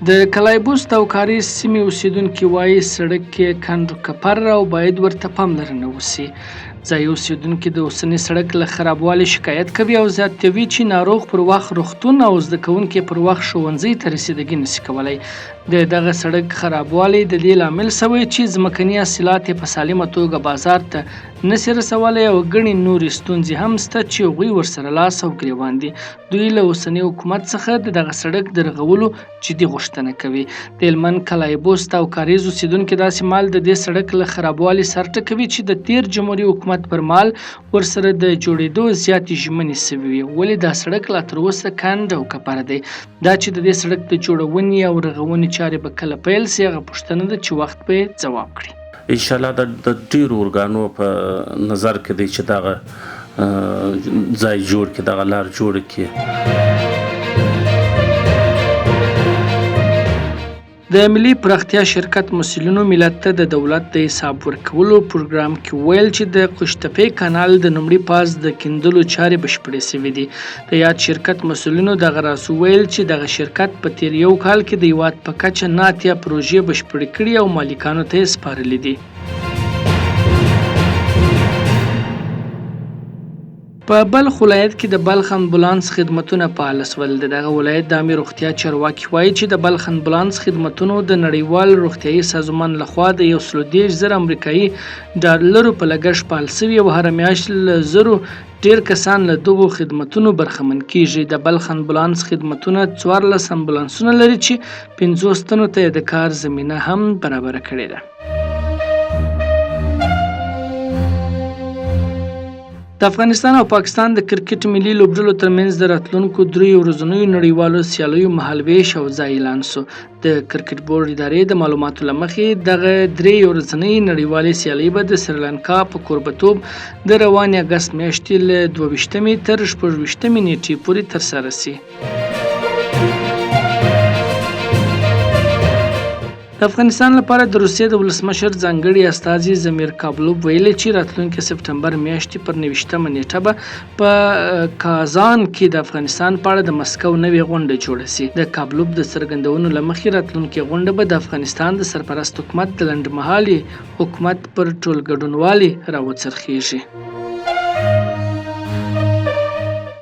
د کلایبوست او کاریز سیمې اوسېدونکي وايي، سړک یې کنډ کپر او باید ورته پاملرنه وشي. ځايي اوسېدونکي د اوسني سړک له خرابوالي شکایت کوي او زیاتوي چې ناروغ پر وخت روغتون او زده کوونکي پر وخت ښوونځي ته رسیدګي نشي کولای. د دغه سړک خرابوالی د دې لامل شوی چې ځمکني حاصلات یې په سالمه توګه بازار ته نشي رسولی او ګڼې نورې ستونزې هم شته چې هغوی ورسره لاس او ګریوان دي. دوی له اوسني حکومت څخه د دغه سړک د رغولو جدي غوښتنه کوي. د هلمند کلایبوست او کاریز اوسېدونکي داسې مهال د دې سړک له خرابوالي سر ټکوي چې د تېر جمهوري حکومت پر مهال ورسره د جوړېدو زیاتې ژمنې شوې وې، ولې دا سړک لا تر اوسه کنډ او کپر دی. دا چې د دې سړک د جوړونې او رغونې چارې به کله پیل شي، هغه پوښتنه ده چې وخت به یې ځواب کړي. ان شاءالله دا د ډېرو ارګانو په نظر کې دی چې دغه ځای جوړ کړي، دغه لار جوړه کړي. د ملي پراختیا شرکت مسؤلینو ملت ته د دولت د حساب ورکولو پروګرام کې وویل چې د قوشتپې کانال د لومړي پاس د کیندلو چارې بشپړې شوې دي. د یاد شرکت مسؤلینو دغه راز وویل چې دغه شرکت په تېر یو کال کې د هیواد په کچه 89 پروژې بشپړې کړي او مالکانو ته یې سپارلې دي. په بلخ ولایت کې د بلخ امبولانس خدمتونه فعال شول. د دغه ولایت د عامې روغتیا چارواکي وايي چې د بلخ امبولانس خدمتونو د نړیوال روغتیايي سازمان لخوا د 130,000 امریکايي ډالرو په لګښت فعال شوي او هره میاشت له زرو ډېر کسان له دغو خدمتونو برخمن کېږي. د بلخ امبولانس خدمتونه 14 امبولانسونه لري چې 50 تنو ته یې د کار زمینه هم برابره کړې ده. د افغانستان او پاکستان د کرکټ ملي لوبډلو ترمنځ د راتلونکو دریو ورځنیو نړیوالو سیالیو مهالوېش او ځای اعلان شو. د کرکټ بورډ ادارې د معلوماتو له مخې دغه درې ورځنۍ نړیوالې سیالۍ به د سریلانکا په کوربتوب د روانې اګست میاشتې له 22مې تر 26مې نیټې پورې ترسره شي. د افغانستان لپاره د روسیې د ولسمشر ځانګړي استازي ضمیر کابلوف ویلي چې راتلونکې سپټمبر میاشتې پر 29مه نیټه به په کازان کې د افغانستان په اړه د مسکو نوې غونډه جوړه شي. د کابلوف د څرګندونو له مخې راتلونکې غونډه به د افغانستان د سرپرست حکومت د لنډمهالي حکومت پر ټولګډونوالي راوڅرخیږي.